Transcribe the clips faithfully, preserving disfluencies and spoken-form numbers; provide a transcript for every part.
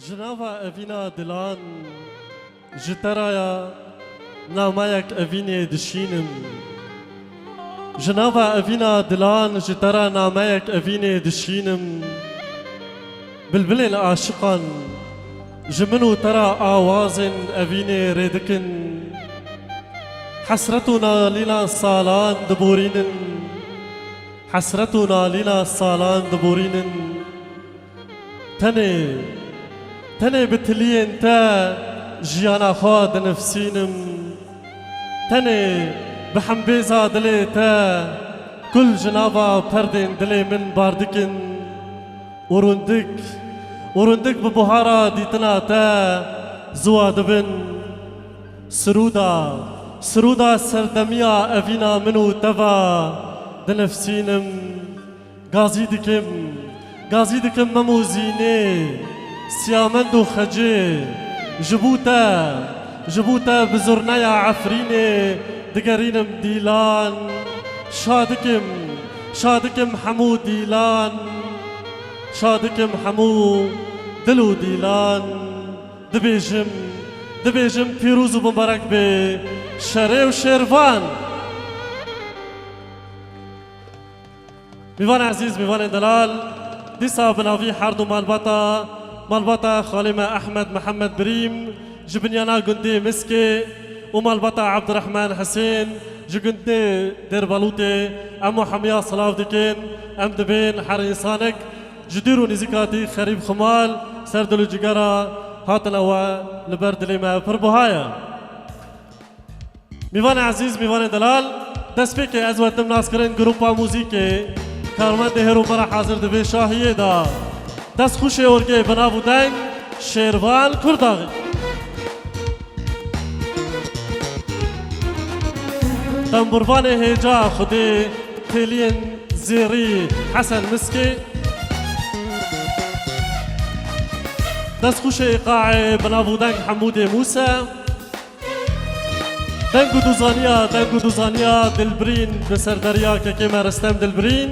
Ji nava evîna dilan, ji te ra ya nameyek evînê dişînim. Ji nava evîna dilan, ji te ra nameyek evînê dişînim. Bilbilên aşiqan, ji min û te ra awazên evînê rê dikin. Hesret û nalîna salan diborînin. Hesret û nalîna salan diborînin. Tenê, tenê bi tiliyên te jiyana xwe dinifsînim. Tenê bi hembêza dilê te kul ji nava perdên dilê min bar dikin. Û rundik, û rundik bi buhara dîtina te ziwa dibin. Sirûda, sirûda serdemiya evîna min û te ve dinifsînim. Gazî dikim, gazî dikim Mem û Zînê, Siyamend û Xecê, ji bo te, ji bo te bi zurneya Efrînê digerînim dîlan. Şa dikim, şa dikim hemû dîlan. Şa dikim hemû dil û dîlan. Dibêjim, dibêjim pîroz û bimerek be şerê û şêrvan. Mîvan ezîz, mîvanên delal, dîsa bi navî her du malbata, malbata xalê me Ehmed Mihemed Birîm ji binyana gundê Miskê û malbata Ebdirehman Hisên ji gundê Dêrbalûtê, em û hemiya silav dikin, em dibên her însanek ji dûr û nîzîkatî xerîb xumal, ser dil û cigera hatin ewe li ber dilê me pir buha ye. Mîvanê ezîz, mîvanê delal, destpêkê ez wetim naskirin grupa muzîkê karmendê hêro me re hazir di vê şahiyê de. Dest xweşê orgê bi nav û deng Şêrvan Kurdaxî. Temburvanê hêca Xwedê têliyên zêrî Hesen Miskê. Dest xweşê îqaê bi nav û deng Hemûdê Mûse. Deng û duzaniya, deng û duzaniya Dilbirîn bi serderiya kekê me Ristem Dilbirîn.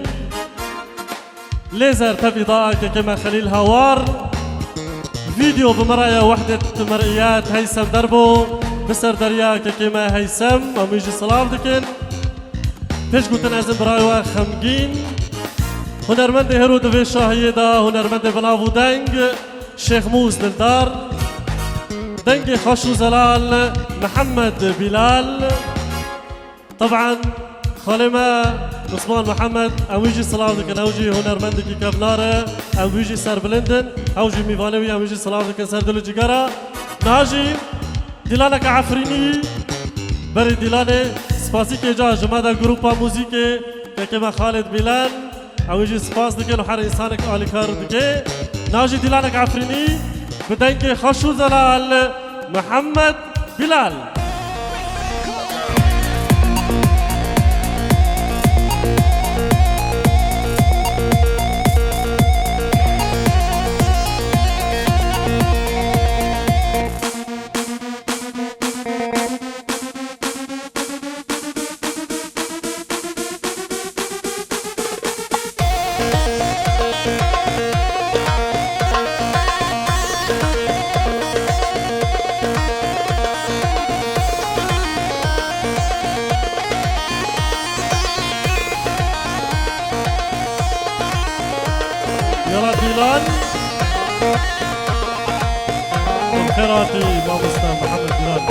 Lêzer tev îdaa kekê me Xelîl Hawar. Vîdeo bi me re ye Wehdet Mer'iyet Heysem Derbo bi serderiya kekê me Heysem. Em wî jî silav dikin. Pêş gotin ez im birayê we xemgîn. Hunermendê hêro di vê şahiyê de, hunermendê bi nav û deng. Şêx Mûs Dildar, dengê xweş û zelal Mihemed Bîlal. Teban, xalê me Osman Mihemed, em wî jî silav dikin, ew jî hunermendekî kevnar e, em wî jî serbilind in, ew jî mîvanê wî, em wî jî silav dikin ser dil û cigera. Niha jî dîlaneke Efrînî, berî dîlanê spasîkê ca ji me de grupa muzîkê, kekê me Xalid Bîlal. Ew jî spas dikin û her însanek alîkar dike. Niha jî dîlanek Efrînî bi dengê xweş û zelal Mihemed Bîlal. Yala Dîlan. Xêr hatî mamoste Mihemed Dîlan.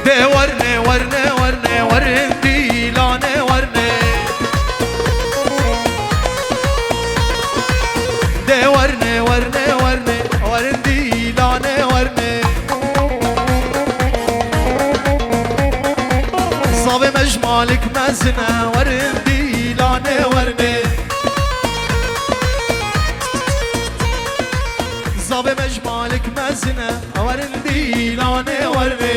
De werne, werne, werne, werin dîlanê werne. De werne, werne, werne, werin dîlanê werne. Zavê me ji malik mezin e, werin dîlanê werne. Zavê me ji malik mezin Zine, werin dîlanê wernê.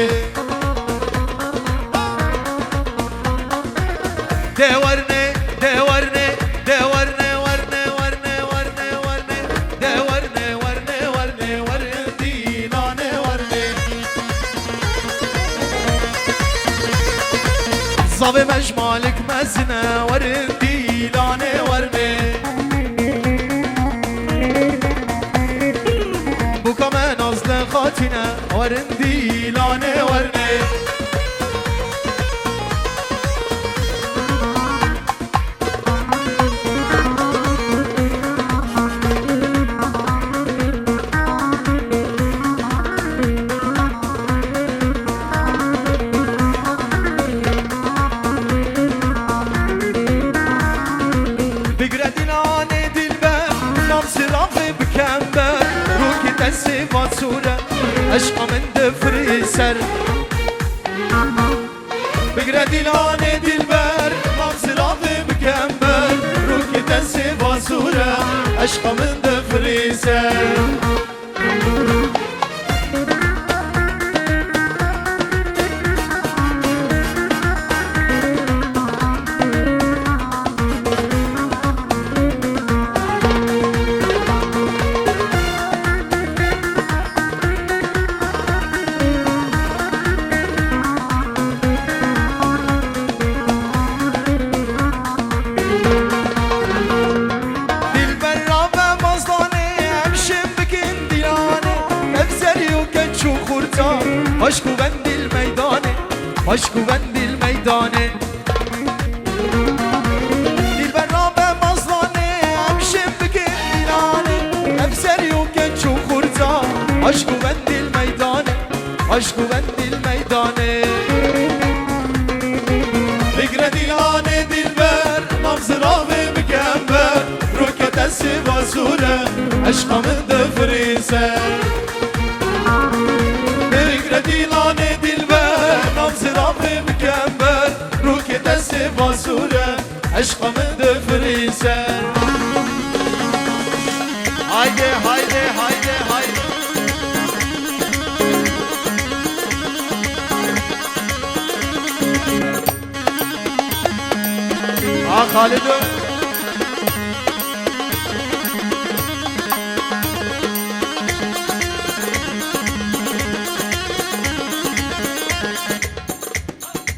De wernê, de wernê, de wernê, wernê, wernê, wernê, wernê. De wernê, wernê, wernê, werin dîlanê wernê. Zavê me ji malik mezin e, werin dîlanê wernê. Bûka me nazli xatîn e, werin dîlanê wernê. Bigre dîlanê dilber, nam ziravê bi kember, rûkê te sêva sor e, eşqa min difirê ser. Bigre dîlanê dilber, mam ziravê bi kember, rûkê te sêva sor e, eşqa min difirê ser. Dilber rabe mazdanê, em şim bikin dîlanê. Ev zerî û keç û xurta, aşk û vendîl meydanê, aşk û vendîl meydanê. Dilber rabe mazdanê, em şim bikin dîlanê. Ev zerî û keç û xurta, aşk û vendîl meydanê. Aşk û vendîl meydanê. Bigre dîlanê dilber, nam ziravê bi kember, rûkê te sêva sor e, eşqa min difirê ser. Bigre dîlanê dilber, nam ziravê bi kember, rûkê te sêva sor e, eşqa min difirê ser. Haydi, haydi, haydi, haydi. Ha, Xalido.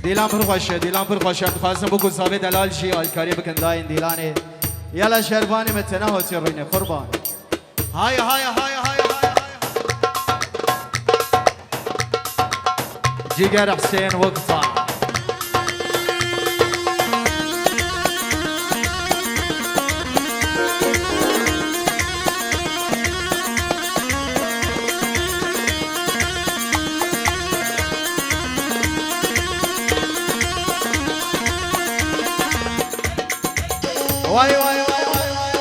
Dîlan pir xweş e, Dîlan pir xweş e. Em dixwazin bû ku zavê delal jî alîkariyê bikin dayên Dîlanê. Yala şervanê me tena hotê rûnê qurban. Hay, hay, hay, hay, hay, hay. Ciger Husên Wikta. Vay, vay, vay, vay, vay.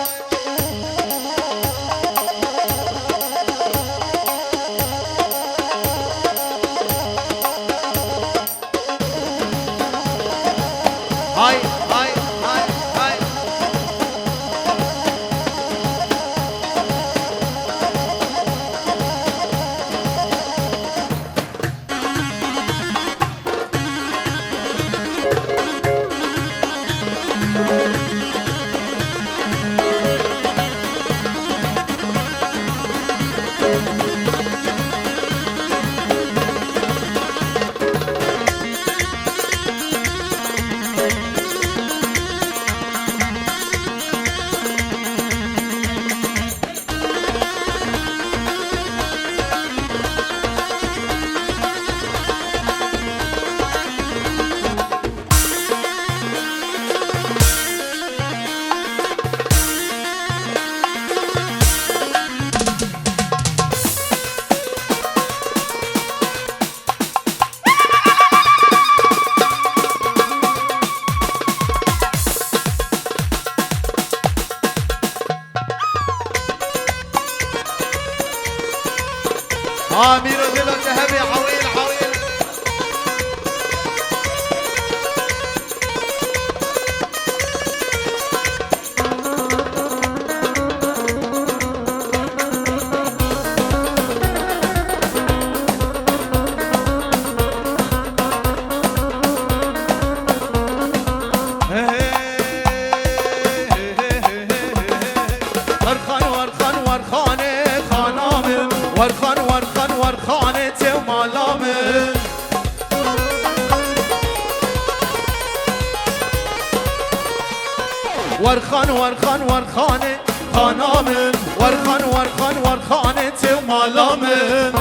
Hay, hay, hay, hay. Amîro dilo te hebê ewîl, ewîl. Werxan, werxan, werxanê xana min. Werxan, werxan, werxanê tê mala min.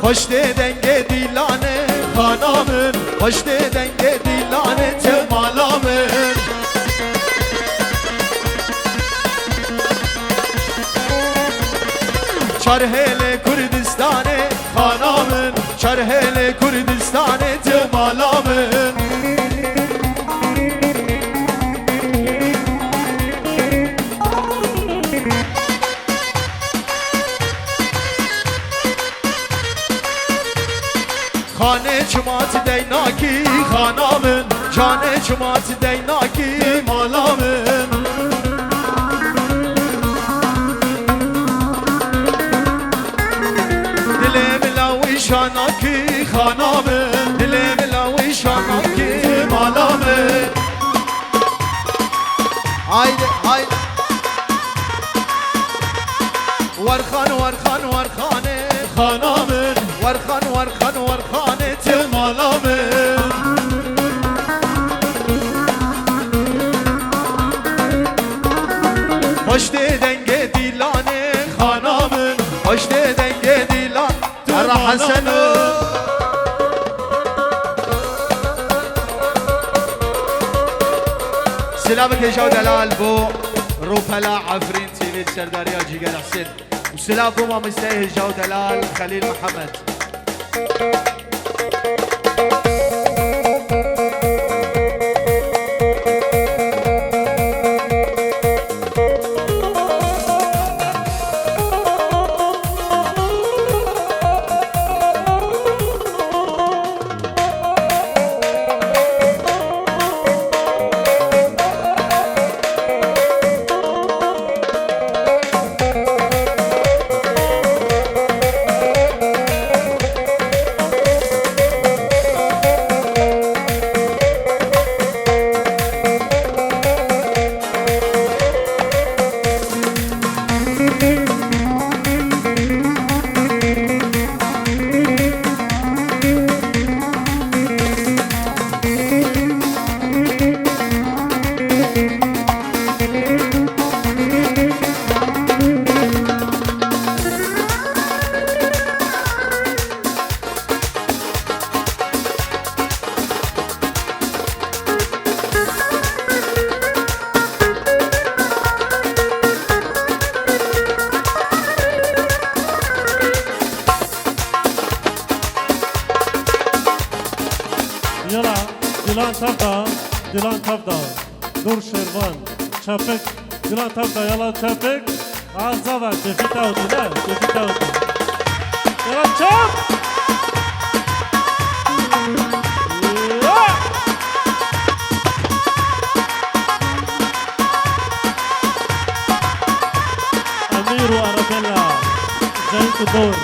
Xweş tê dengê dîlanê xana min. Xweş tê dengê dîlanê tê mala min. Çar hêlê Kurdistanê xana min, çar hêlê Kurdistanê tê mala min. Xanê çima ti deynakî xana min, canê çima ti deynakî mala min. Dilê min la wî şanakî xana min, dilê min la wî şanakî mala min. Haydi, haydi. Werxan, werxan, werxanê xana min. Werxan, werxan, werxanê tê mala min. Xweş tê dengê dîlanê xana min. Xweş tê dengê dîlan. Ara Heseno. Silavek hêja û delal bo Rûpela Efrîn T V di serdariya Cîger Hesên. Û silav bo mamosteyê hêja û delal Xelîl Mihemed. Yala, Dilan Tavda, Dilan Tavda, Nur Şervan, Çepik, Dilan Tavda, yala Çepik, Azava, kêfî te hatî ne, kêfî te hatî. Yala Çep! Ya! Emîr û Arabella, Cenk û Dor.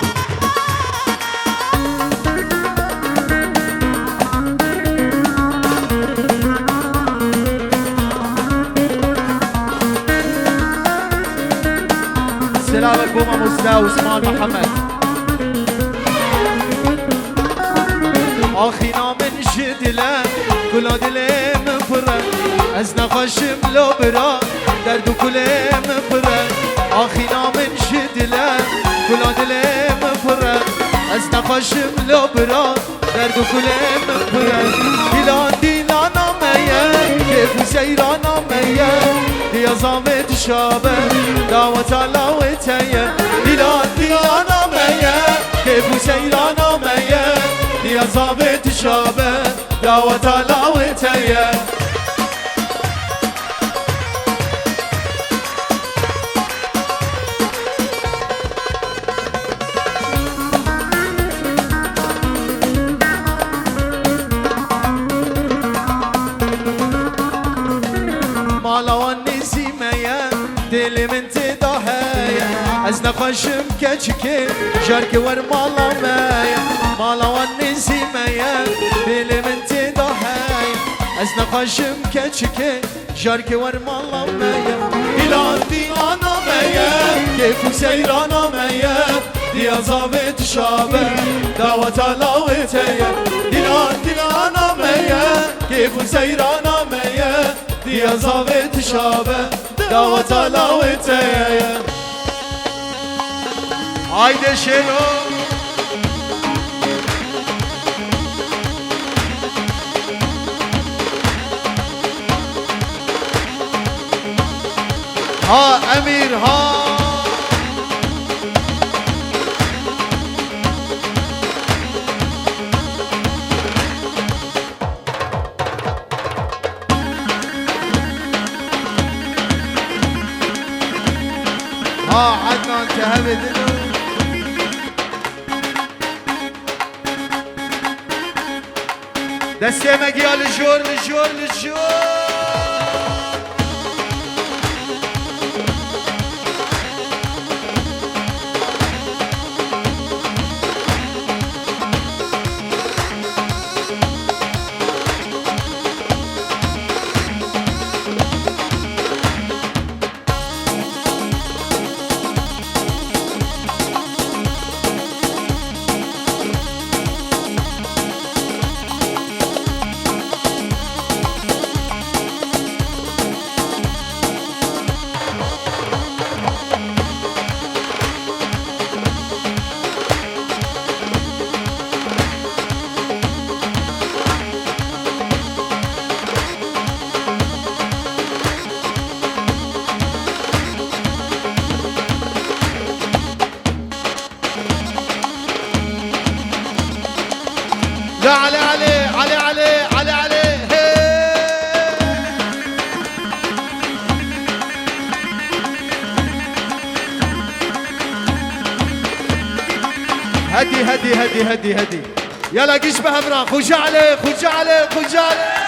Silavek bo mamoste Osman Mihemed. Axîna min ji dile, gula dilê min pir e. Ez nexweşim lo bira, derd û kulê min pir e. Axîna min ji dile, gula dilê min pir e. Ez nexweşim lo bira, derd û kulê min pir e. Dîlan dîlana me ye, kêf û seyrana me ye. Diya zavê dişabe, daweta lawê te ye. Dîlan dîlana me ye, kêf û seyrana me ye. Diya zavê dişabe, daweta lawê te ye. Mala wan nêzî me ye, dilê min tê de heye. Ez nexweşim keçikê, jarkê wer mala me ye. Mala wan nêzî me ye, dilê min tê de heye. Ez nexweşim keçikê, jarkê wer mala me ye. Dîlan dîlana me ye, kêf û seyrana me ye. Diya zavê tişabe, daweta lawê te ye. Dilan, dilana me ye, kêf û seyrana me ye. Diya zavê tişabe, daweta lawê te ye. Haydi Şêlo. Ha Emîr, ha! Ha Ednan, te hevê din. Destê me giya li jor, li jor, li jor. La Elî, Elî, Elî, Elî, Elî, Elî, hey! Hedî, hedî, hedî, hedî, hedî. Yala giş bi hevran. Xoca Elî, Xoca Elî, Xoca Elî.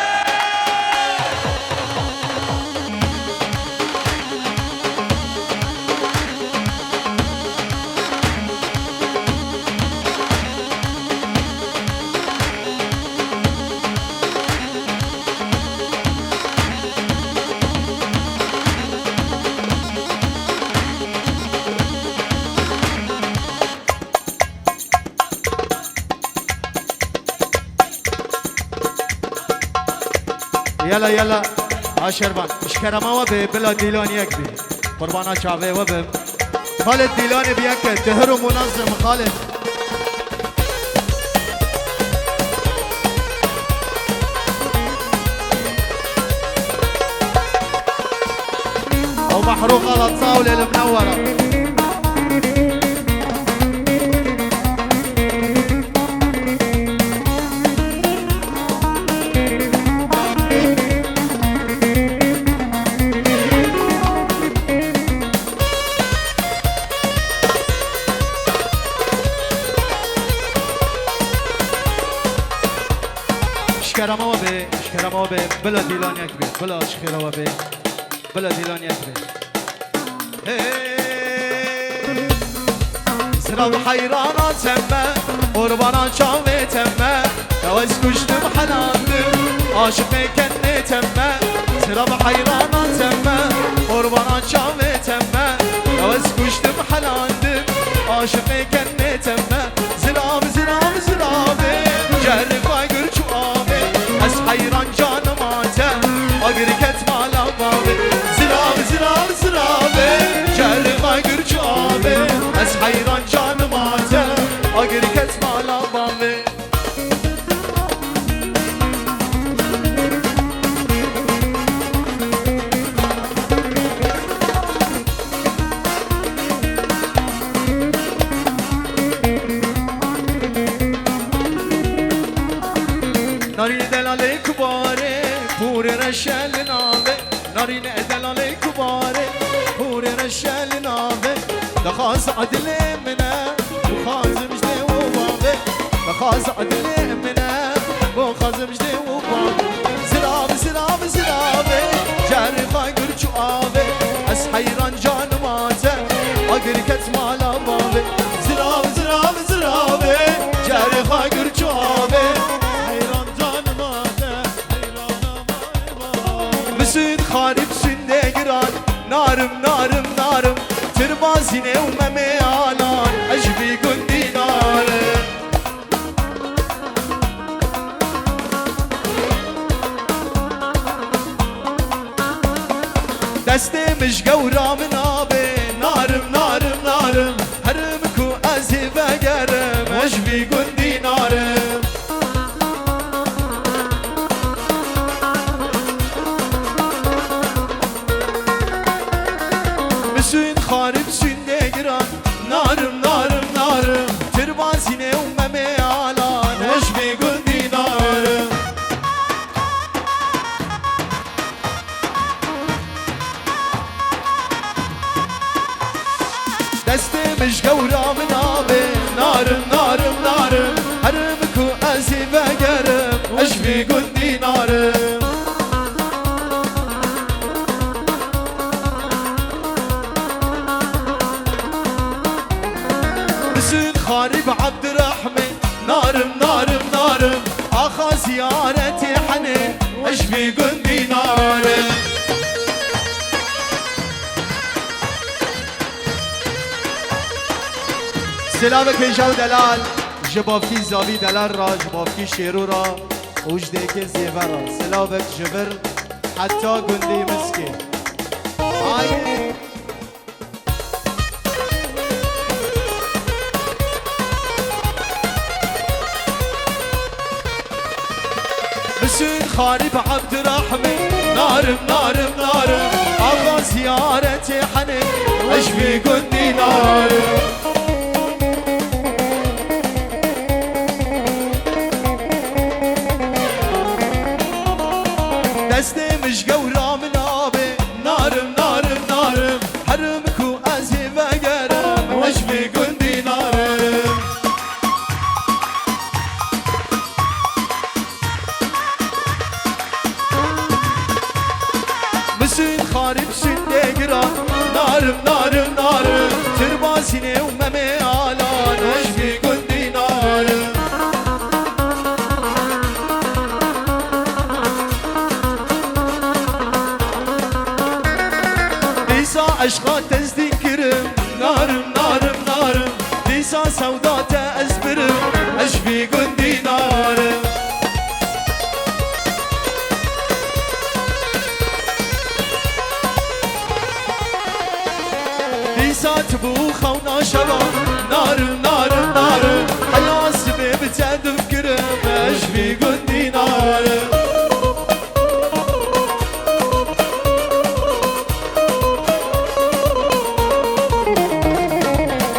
Yala, yala. Ha Şervan. Ji kerema we be, bila Dîlan yek be. Qurbana çavê we bim. Xalid Dîlanê bi yek e. Tehir û munazim Xalid. Ew Mehrûf Xalat, sağ ol, elim newara. Ji kerema we be, ji kerema we be, bila Dîlan yek be, bila ji xêra we be, bila Dîlan yek be. Hey! Zirav heyrana temme, qurbana çavê temme, ya ez kuştim helandim, aşiqê kennê temme. Zirav heyrana temme, qurbana çavê temme, ya ez kuştim helandim, aşiqê kennê temme. Zirav, zirav, ziravê, cerrê xwe gir çû avê. Ez heyran canim a te, agir ket mala bavê. Zirav, zirav, ziravê, cerrê xwe gir çû avê. Ez heyran canim a te, agir ket mala bavê. Narî delalê kubarê, pûrê reşe li navê. Narî ne delalê kubarê, pûrê reşe li navê. Dixwaz edilê min e, dixwazim ji dê û bavê. Dixwaz edilê min e, dixwazim ji dê û bavê. Zirav, zirav, ziravê, cerrê xwe gir çû avê. Ez heyran canim a te, agir ket mala bavê. Zirav, zirav, ziravê, cerrê xwe gir çû avê. Heyran canim a te, heyran a me bavê. Misûd xarîb sûndê giran, narim, narim, narim. Tirbazînê û memê alan, ez ji vî Ewra min abê, narim, narim, narim. Herim ku ez ê vegerim, ez ji vî gundî narim. Bisûn xarî, bisûn dêgiran. Narim, narim, narim. Tirbazînê û memê alan, ez ji vî gundî narim. Destê min ji gewra min abê, narim, narim, narim. Herim ku ez ê vegerim, ez ji vî gundî narim. Bisûn xarî bi Ebdirehmê, narim, narim, narim. Axa ziyaretê henê, ez ji vî gundî narim. Silavek hêja û delal ji bavkî Zavî Delal re, ji bavkî Şêrû re û ji dêkê Zêve re. Silavek ji vir heta gundê Miskê. Haydi. Bisûn xarî bi Ebdirehmê, narim, narim, narim. Axa ziyaretê henê, ez ji vî gundî narim. Destê min ji gewra min abê, narim, narim, narim. Herim ku ez ê vegerim, ez ji vî gundî narim. Bisûn xarî, bisûn dêgiran, narim, narim, narim. Tirbazînê û memê alan, ez ji vî gundî narim. Dîsa eşqa tezdîn kirim, narim, narim, narim. Dîsa sewda te ez birim, ez ji vî gundî narim. Dîsa tu bû xewna şeva, narim, narim, narim. Heya sibê bi te dûr kirim, ez ji vî gundî narim.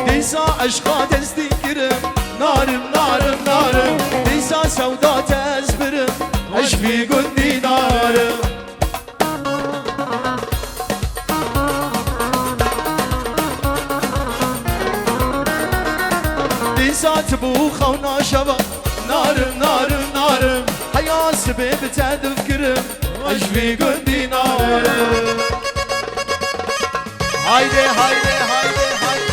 Dîsa eşqa tezdîn kirim, narim, narim, narim. Dîsa sewda te ez birim, ez ji vî gundî narim. Dîsa tu bû xewna şeva, narim, narim, narim. Heya sibê bi te dûr kirim, ez ji vî gundî narim. Haydi, haydi, haydi, haydi.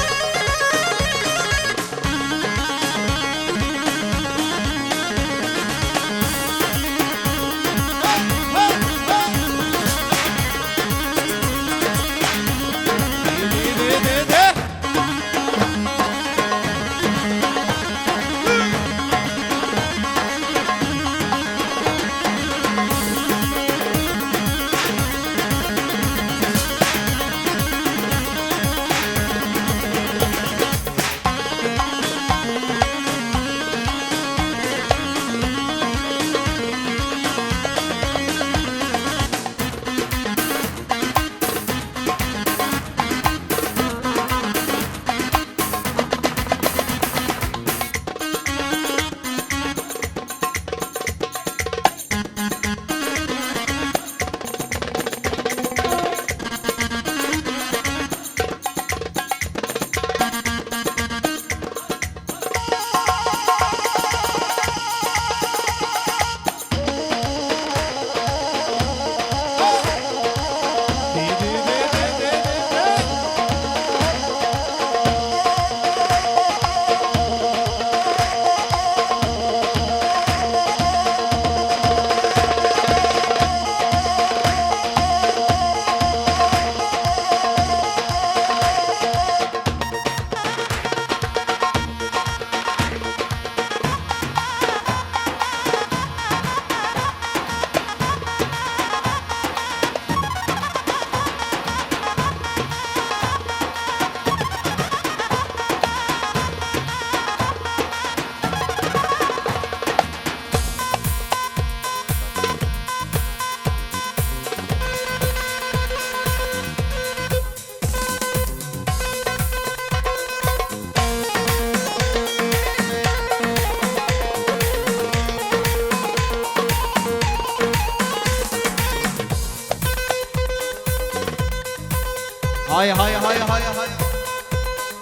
Hay hay hay.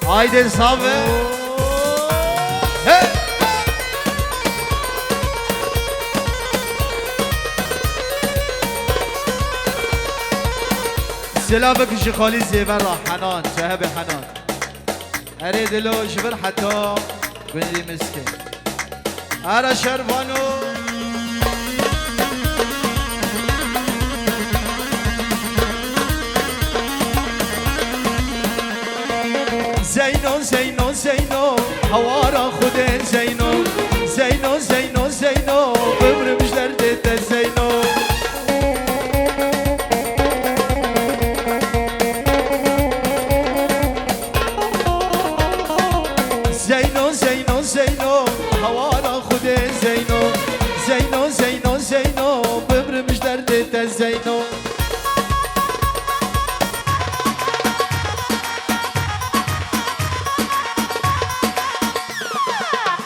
Haydi sabe. Hey! Selavek ji xalî Zêvera Henan, sehebê Henan. Erê dilo ji vir heta gundî Miskê. Ara şervano. Zeyno, Zeyno, Zeyno, hawara Xwedê Zeyno. Zeyno, Zeyno, Zeyno, ömrüm ji derdê te Zeyno. Zeyno, Zeyno, Zeyno, hawara Xwedê Zeyno. Zeyno, Zeyno, Zeyno, bimrim ji derdê te Zeyno.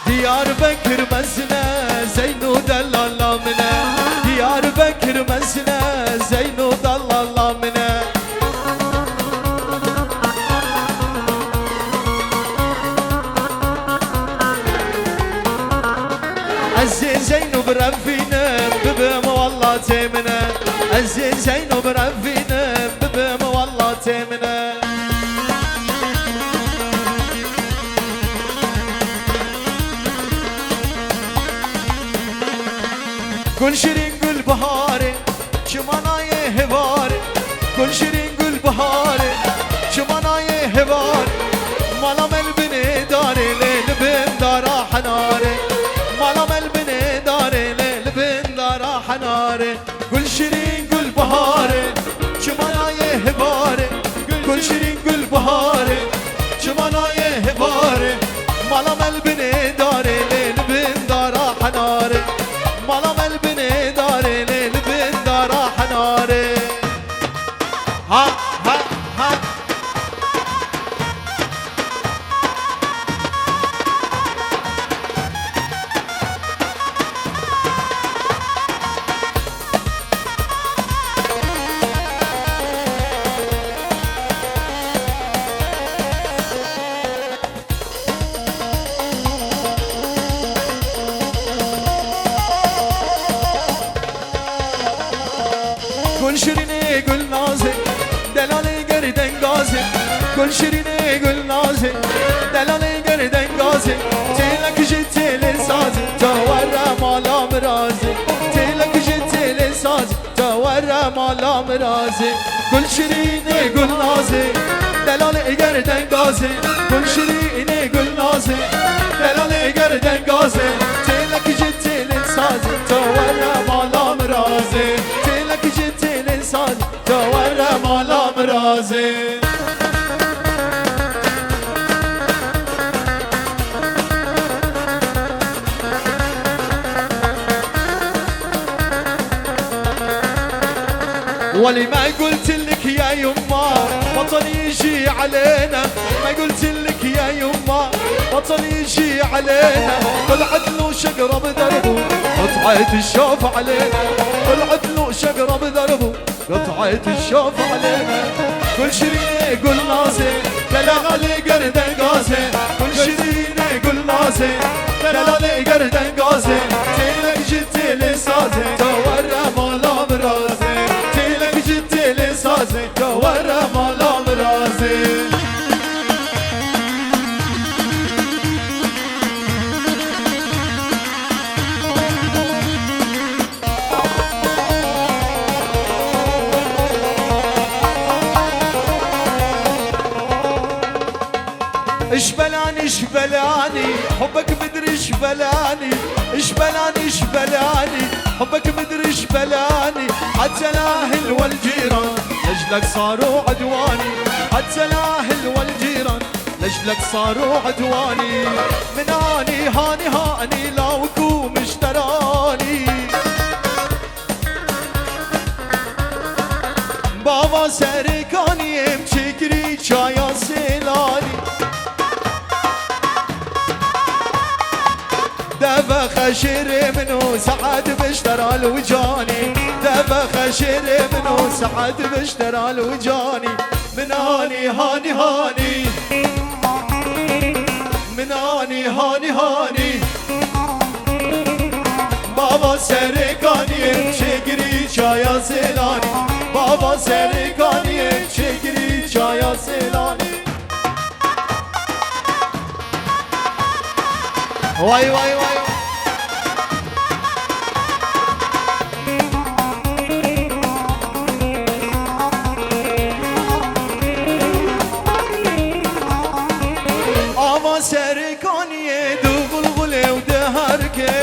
Diyarbekir mezin e, Zeyno delala min e. Diyarbekir mezin e, Zeyno delala min e. Ez ê Zeyno birevînim, bibim walla tê min e. Ez ê Zeyno birevînim, bibim walla tê min e. Gul şirîn gul biharê, çima nayê hivarê. Gul şirîn gul biharê, çima nayê hivarê. Mala me li binê darê, lê li bin dara henarê. Mala me li binê darê, lê li bin dara henarê. Gul şirîn gul biharê, çima nayê hivarê. Gul şirîn gul biharê, çima nayê hivarê. Mala me li binê darê, lê li bin dara henarê. Mala me li binê darê, lê li bin dara henarê. Ha, ha, ha. Gul şirînê gul nazê, delalê gerdengazê. Gul şirînê gul nazê, delalê gerdengazê. Têlek ji têlê sazê, ta were mala mirazê. Têlek ji têlê sazê, ta were mala mirazê. Gul şirînê gul nazê, delalê gerdengazê. Gul şirînê gul nazê, delalê gerdengazê. Têlek ji têlê sazê, ta were mala mirazê. Têlek ji têlê sazê, ta were mala mirazê. Welî me gul tilikiye yuma, betelî jî elêne. Me gul tilikiye yuma, betelî jî elêne. Gul edl û şegra bi derb û, qit'et şaf elêne. Gul edl û şegra bi derb û, qit'et şaf elêne. Gul şirînê gul nazê, delalê gerdengazê. Gul şirînê gul nazê, delalê gerdengazê. Têlek ji têlê sazê, ta were mala mirazê. Têlek ji têlê sazê, ta were mala mirazê. İşbelanî, işbelanî, hubek bidir işbelanî. İşbelanî, işbelanî, hubek bidir işbelanî. Hette lahil wel cîran, neclek sar û edwanî. Hette lahil wel cîran, neclek sar û edwanî. Min anî hanî hanî lawik û mişteranî. Bava serê kanî em çêkirî çaya Sêlanî. Deve xeşêrê min û saet beşte Teral û canî, deve xeşêrê min û saet biş teral û canî. Min hanî, hanî, hanî. Min hanî, hanî, hanî. Bava serê kaniyê çêgirî çaya Zêlanî. Bava serê kaniyê çêgirî çaya Zêlanî. Vay, vay, vay, vay. Ava serê kaniyê du gulgulê û diherike.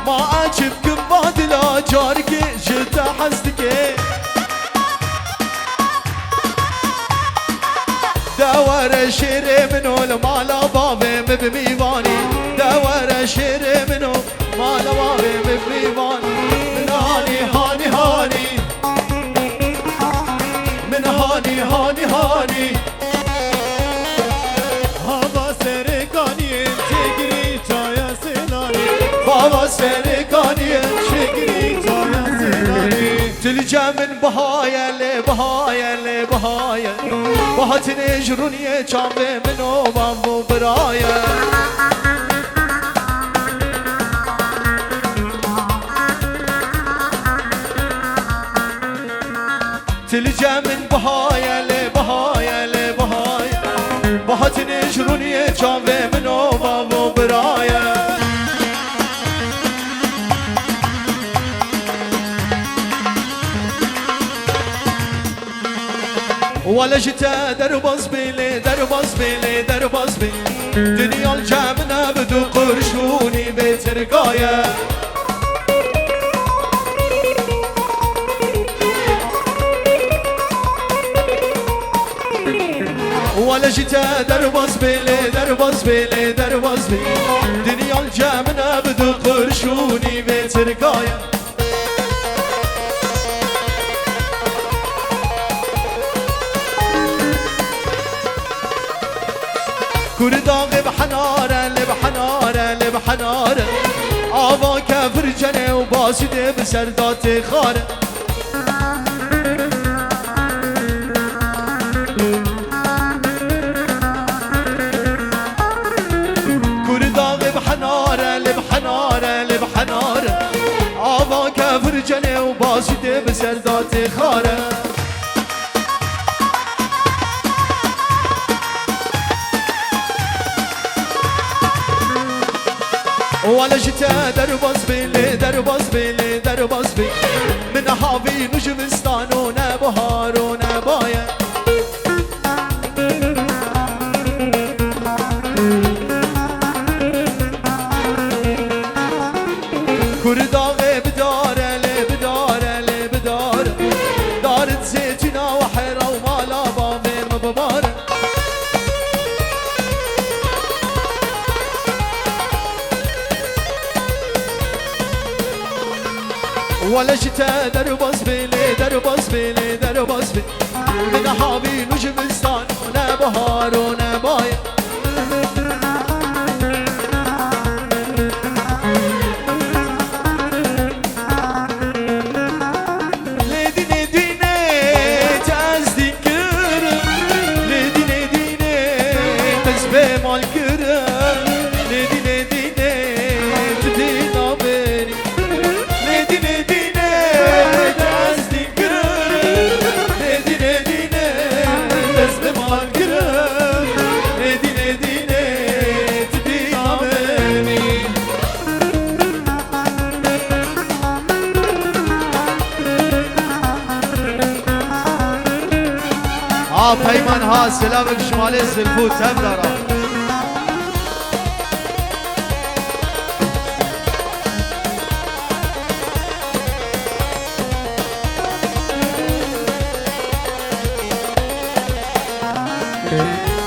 Ma eçib kim badila carike ji te hez dike. De were şêrê min û li mala bavê min bi mîvanî. De were şêrê min û mala bavê min bi mîvanî. Min hanî, hanî, hanî. Min hanî, hanî, hanî. Hava serê kaniyê çêgirî çaya Sêlanê. Hava serê kaniyê çêgirî çaya Sêlanê. Tilce min bihaye lê bihaye lê bihaye. Bihatinê ji rûniyê çavê min û bav û biraye. Tilce min bihaye lê bihaye lê bihaye. Bihatinê ji rûniyê çavê min û bav û biraye. Wele ji te derbas bê lê, derbas bê lê, derbas bê. Dinya li cem min e bi du qurşûnî bê tirkaye. Wele ji te derbas bê lê, derbas bê lê, derbas bê. Dinya li cem min e bi du qurşûnî bê tirkaye. Kurdaxê bi henare, lê bi henare, lê bi henare. Ava kefir cenê û basîdê bi ser datê xare. Kurdaxê bi henare, lê bi henare, lê bi henare. Ava kefir cenê û basîdê bi ser datê xare. Wele ji te derbas bê lê, derbas bê lê, derbas bê. Min havîn û jivistan û ne bihar û ne baye. Kurdaxê bidare lê bidare lê bidare. Darit zêtîna we hera û mala bavê min bibare. Wele ji te derbas bê lê, derbas bê lê, derbas bê. Min havîn û jivistan û ne bihar û ne baye. Lê dînê dînê te ez dîn kirim. Lê dînê dînê te ez bê mal kirim. Lê dînê dînê tu dîna min î. Lê dînê dînê te ez dîn kirim. Lê dînê dînê te ez bê mal kirim. Lê dînê dînê tu dîna min î. Ha Peyman ha, selamê ji malê Zilfû Tevdara.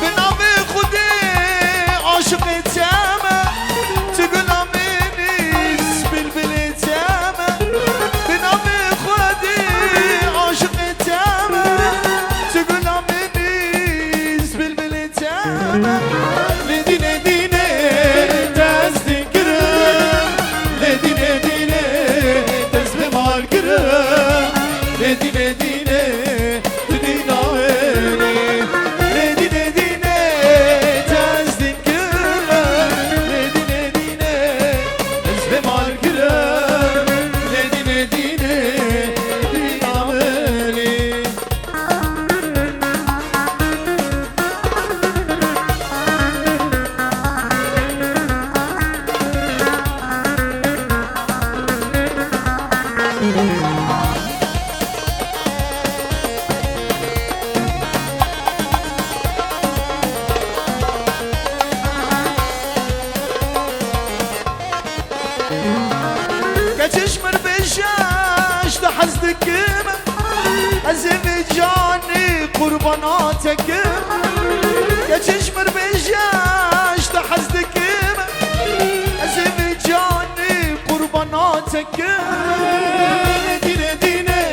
Bi navê Xwedê aşiqê te me, tu gula min î, bilbilê te me. Bi navê Xwedê aşiqê te me, tu gula min î, bilbilê te me. Tu dîna min î. Lê dînê dînê te ez dîn kirim. Lê dînê dînê ez bê mal kirim. Lê dînê dînê tu dîna min î. Keçiş mir bêje, ji te hez dikim. Ez ê vê canê qurbana te kim. Keçiş mir bêje, ji te hez dikim. Ez ê vê canê qurbana te kim. Dînê dînê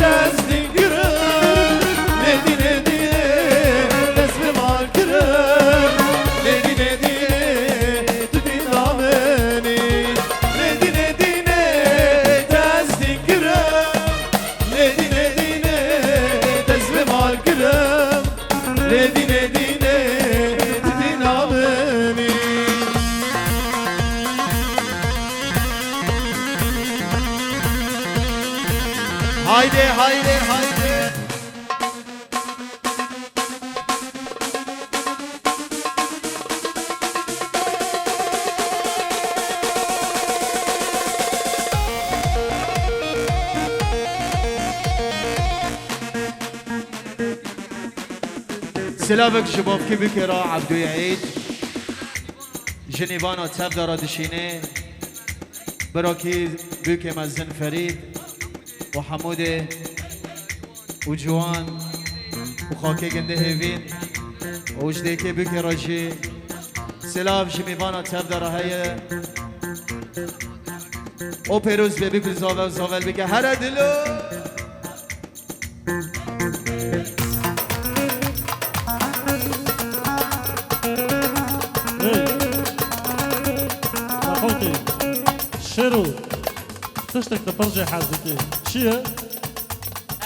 dest dîn kirim. Lê dînê dînê dest bi mal kirim. Lê dînê dînê tu dîna min î. Lê dînê dînê dest dîn kirim. Lê dînê dînê dest bi mal kirim. Lê dînê dînê tu dîna min î. Haydi, haydi, haydi. Silavek ji bavkê bûkê re Ebdûyê Eîd. Ji nîvana tev de re dişîne. Birakî bûkê mezin Ferîd û Hemûdê û Ciwan û xakê gindê Hêvîn û ji dêkê bûkê re jî silav ji mîvana tev de re heye. O pêroz be bûk û zavel zavel bike here dilo. Hey! Nexokê, Şêro, tiştek te pir jê hez dikî. Çi ye?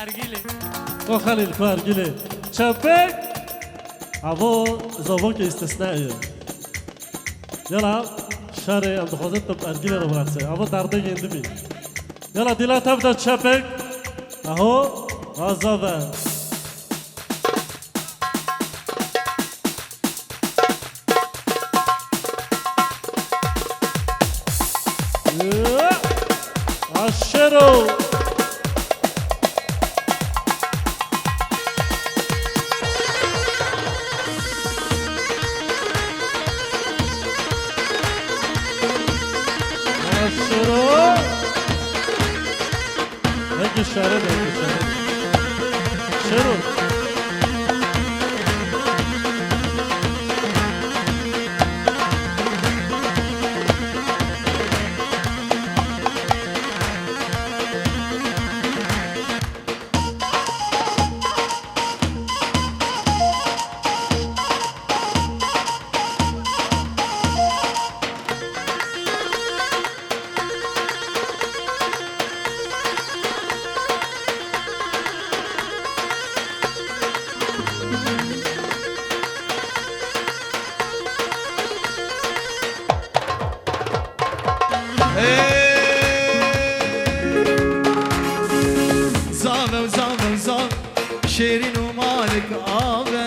Ergîlê. O Xelîl, ku ergîlê. Çepek! Avo, zavokê îstisna ye. Yala, şerê, em dixwazin tu bi ergîlê re bireqse. Avo derdê yên dibî. Yala, dîla tev de çepek. Aho, aza ve. Aşero. Aşero. Belki şare, belki şare. Şero. Hey! Zave, zave, zave, şêrîn û malik ave.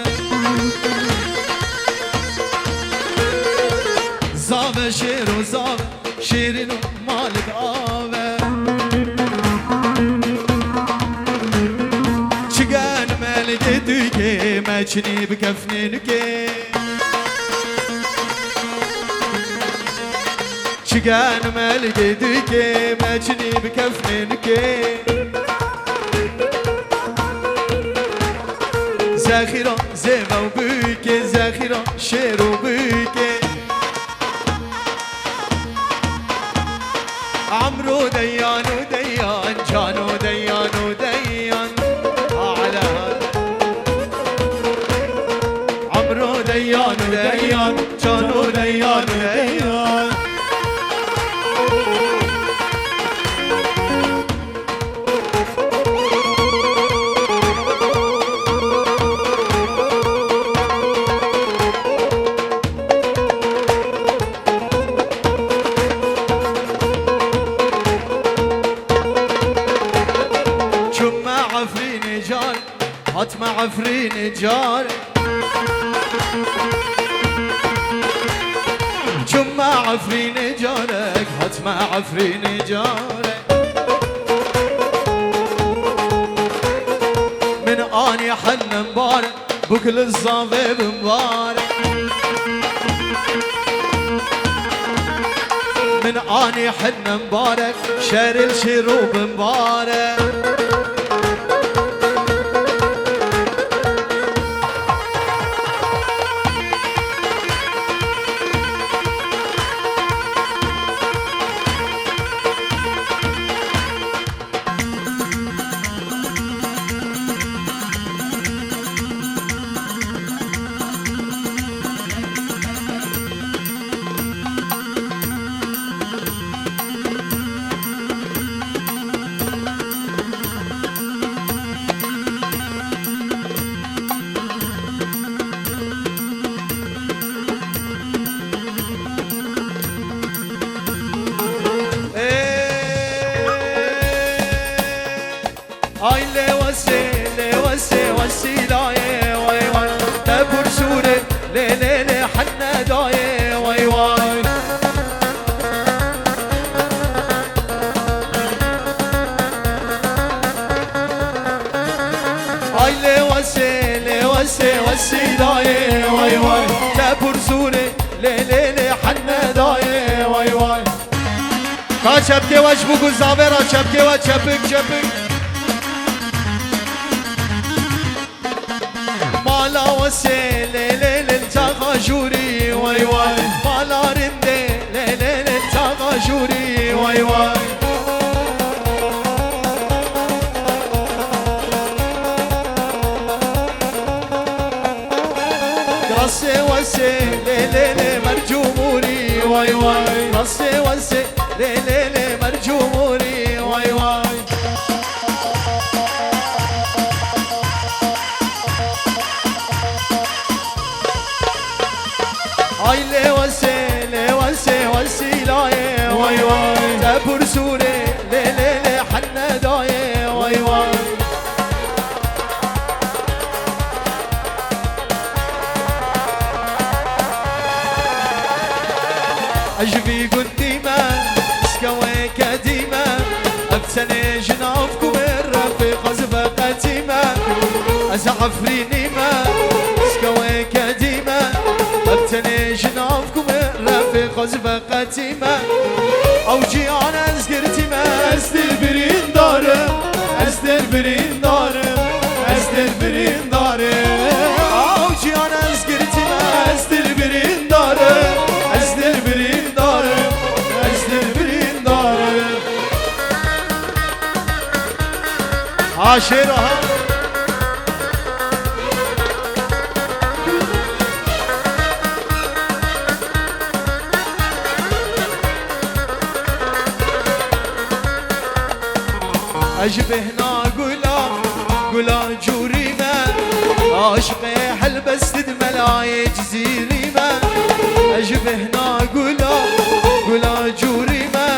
Zave, şêro, zave, şêrîn û malik ave. Çigen melgê dûkê, meçinî bi kefnê nûkê. Çigen melgê dûkê, meçinî bi kefnê nûkê. Zexîra zêve û bûkê, zexîra şêr û bûkê. Emro deyan û deyan, cano deyan û deyan. Ala. Emro deyan û deyan, cano deyan û deyan. Car, hatme Efrînê car. Çûme Efrînê carek, hatme Efrînê carek. Min anî hennem bar, bûk li zavê bin bar. Min anî hennem barek, şeril şîro bin barek. Ay lê wesê, lê wesê, wesîlayê, way way. Te pûr sûrê, lê lê lê henne dayê, way way. Ay lê wesê, lê wesê, wesîlayê, way way. Te pûr sûrê, lê lê lê henne dayê, way way. Ka çepkê we ji bo ku zavê re çepkê we çepik çepik. Mala wesê lê lê lê çaxa jûrî way way. Mala rindê lê lê lê çaxa jûrî way way. Rasê wesê lê lê lê mercûmûrî way way. Rasê wesê lê lê lê mercûmûrî way way. Ay lê wesê, lê wesê, wesîlayê, way way. Te pûr sûrê, lê lê lê henne dayê, way way. Ez ji vî gundî me, skewê kedî me, ev tenê ji nav kumê refê xwe ziveqetî me. Ez Efrînî me, skewê kedî me, ev tenê ji nav kumê refê xwe ziveqetî me. Ew cîhan ez girtî me, ez dilbirîndar im, ez dilbirîndar im, ez dilbirîndar im. Ew cîhan ez girtî me, ez dilbirîndar im, ez dilbirîndar im, ez dilbirîndar im. Ha şêr, ha. Ez ji bêhna gula, gula cûrî me, aşiqê helbestê di melayê Cizîrî me. Ez ji bêhna gula, gula cûrî me,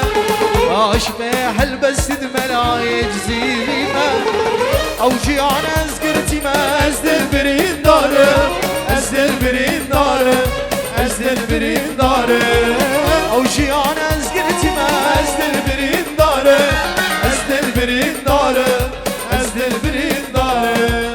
aşiqê helbestê di melayê Cizîrî me. Ew cîhan ez girtî me, ez dilbirîndar im, ez dilbirîndar im, ez dilbirîndar im. Ew cîhan ez girtî me, ez dilbirîndar im, ez dilbirîndar im, ez dilbirîndar im.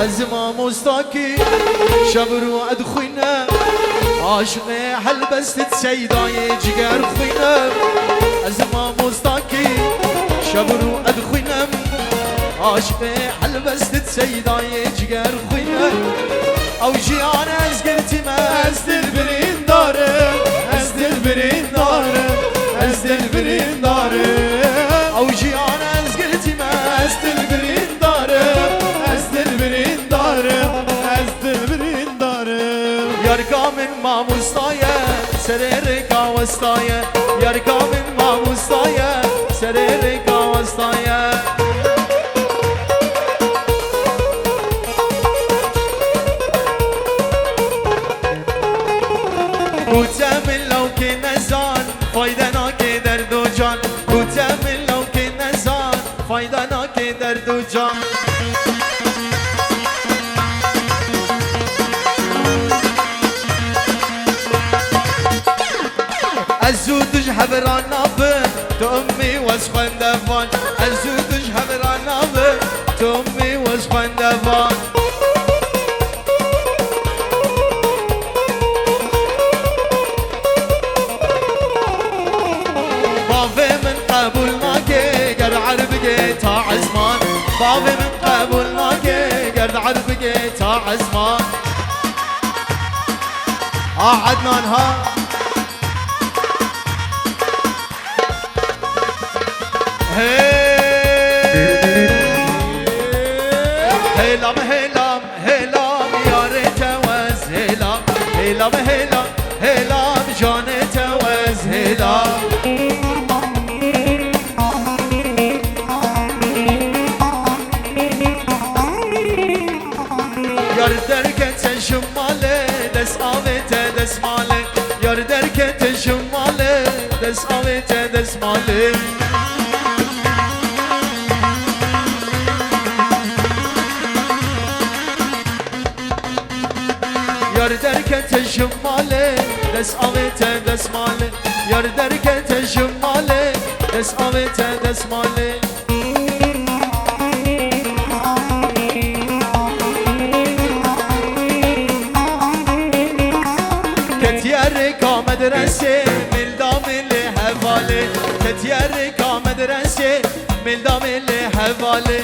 Ez mamostakî şevir û ed xwîne, aşiqê helbestê seydayê ciger xwîne. Ez mamostakî şevir û ed xwîne, aşiqê helbestê seydayê ciger xwîne. Ew jiyan ez girtî me, ez dilbirîndar im, ez dilbirîndar im, ez dilbirîndar im. Ew jiyan ez girtî me, ez dilbirîndar im, ez dilbirîndar im, ez dilbirîndar im. Ya Yarika min mamosta ye, serê rêka westa ye. Yarika min mamosta ye, serê rêka westa ye. Gote min lawkê nezan, fayde nake derd û can. Gote min lawkê nezan, fayde nake derd û can. Ez û tu ji hev re nabin, tu umî wez xwendevan. Ez û tu ji hev re nabin, tu umî wez xwendevan. Bavê min qebûl nake ger erbigê ta ezman. Bavê min qebûl nake ger erbigê ta ezman. A Ednan ha. Hey! Hêlam, hêlam, hêlam, yarê te wez hêlam. Hêlam, hêlam, hêlam, canê te wez hêlam. Yar derkete ji malê, dest avête destmalê. Yar derkete ji malê, dest avête destmalê. Yar derkete ji malê, dest avête destmalê. Yar derkete ji malê, dest avête destmalê. Ketiye rêka medresê, mil da milê hevalê. Ketiye rêka medresê, mil da milê hevalê.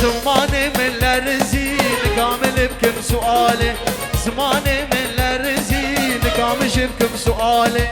Zimanê min lerizî, nika min lê bikim sualê. Zimanê min lerizî, nika min jê bikim sualê.